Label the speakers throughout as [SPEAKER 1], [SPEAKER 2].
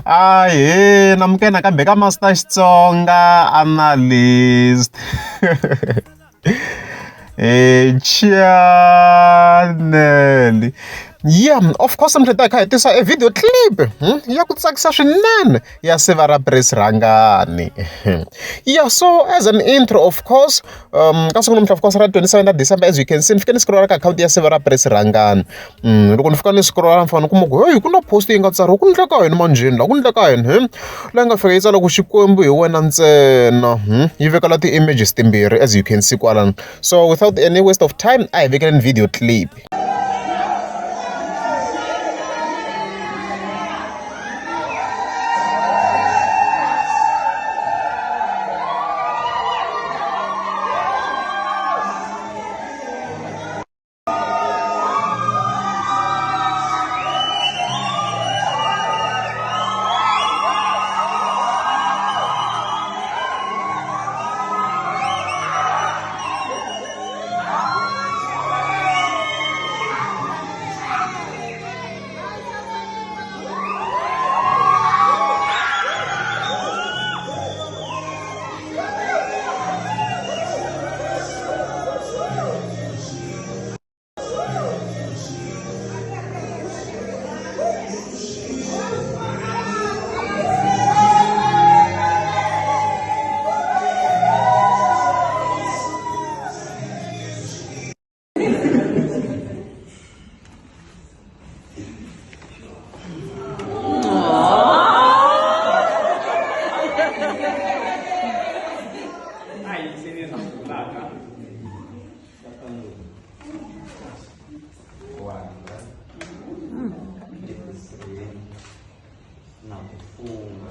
[SPEAKER 1] Ahee namukela nakambe ka Master Xitsonga Analyst channel yeah of course mi tlhela hi kha hi tisa e video clip ya ku tsakisa swinene ya siva ra Prince Rhangani yeah so as an intro of course ka siku namuntlha of course ra 27 ta December as you can see ni fike ni scroll ka akhawunti ya siva ra Prince Rhangani loko ni fika ni scroll ni fika ni kuma ku heyi ku na post yi nga tsariwa ku endleka yini manjheni la ku endleka yini he leyi nga fika yi tsala ku Xikwembu hi wena ntsena yi vekela ti-images timbirhi as you can see kwalano so without any waste of time a hi vekeleni video clip.
[SPEAKER 2] Na ku funga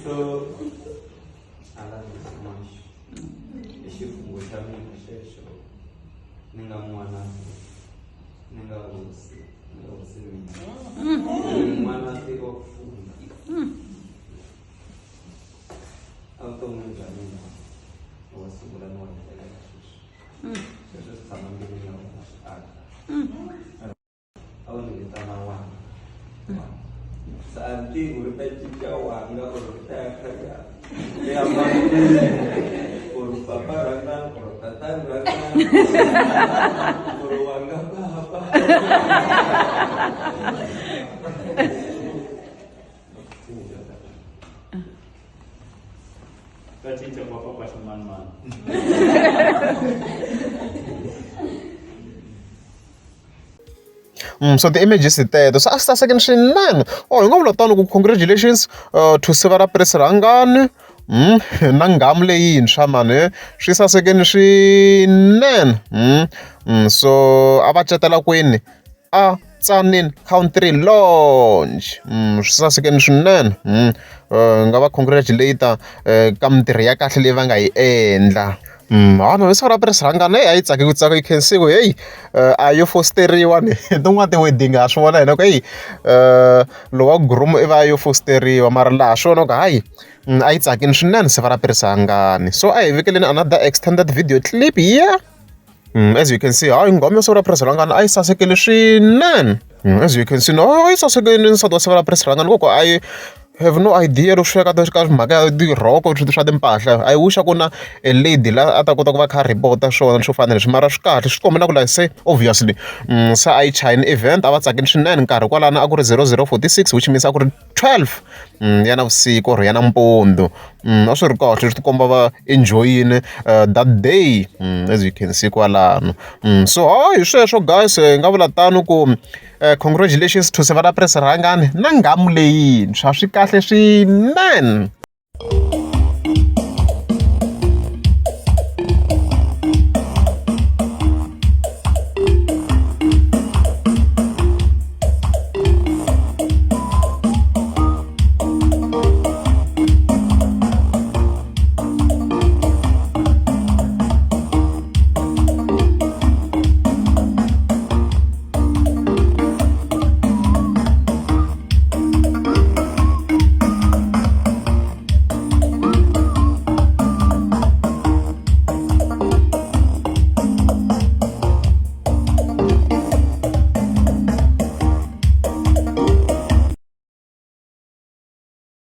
[SPEAKER 2] So I love you so much. I xifungo xa mina xexo ni nga n'wana ni nga hosi ni nga hosi mina n'wana tiko ku funga evuton'wini bya mina wo sungula ni wa hetelela sweswi sweswo swi tshama mbilwini ya wena swi aka a wu ni vitana n'wana se a ni tivi ku ri ta cinca wanga or ri ta ya kha ya ya or papa rhangani or tatani rhangani or wanga papa.
[SPEAKER 3] Ta cinca ku va papa ximanimani.
[SPEAKER 1] So ti-images hi teto se a swi sasekini swinene or hi nga vula tano ku congratulations to siva ra Prince Rhangani na nghamu leyintshwa mani swi sasekini swinene so a va catela kwini a Tzaneen Country Lodge swi sasekini swinene hi nga va congratulate ka mintirho ya kahle leyi va nga yi endla. Ha siku ra Prince Rhangani heyi a yi tsake ku tsaka you can see ku heyi a yo fosteriwa ni tin'wana ti-wedding ha swi vona hina ku heyi lowa groom i va a yo fosteriwa mara laha swi vona ku hayi a yi tsakini swinene siku ra Prince Rhangani so a hi vekeleni another extended video clip here. As you can see hayi nghoma ya siku ra Prince Rhangani a yi sasekile swinene. As you can see no a yi sasekile nsati wa siku ra Prince Rhangani loko a yi have no idea loko swi fika ka mhaka ya tirhoko swa timpahla I wish a ku na a lady la a ta kota ku va a kha a report-a swona swo fana na leswi mara swi kahle swi komba na ku like se obviously se a yi chayini event a va tsakile swinene nkarhi kwalano a ku ri 00:46 which means a ku ri 12 ya navusiku or ya nampundzu a swi ri kahle swi tikomba va enjoy-ile that day as you can see kwalano so hayi hi sweswo guys hi nga vula tano ku congratulations to Sivara Prince Rhangani na nghamu leyintshwa swi kahle swinene.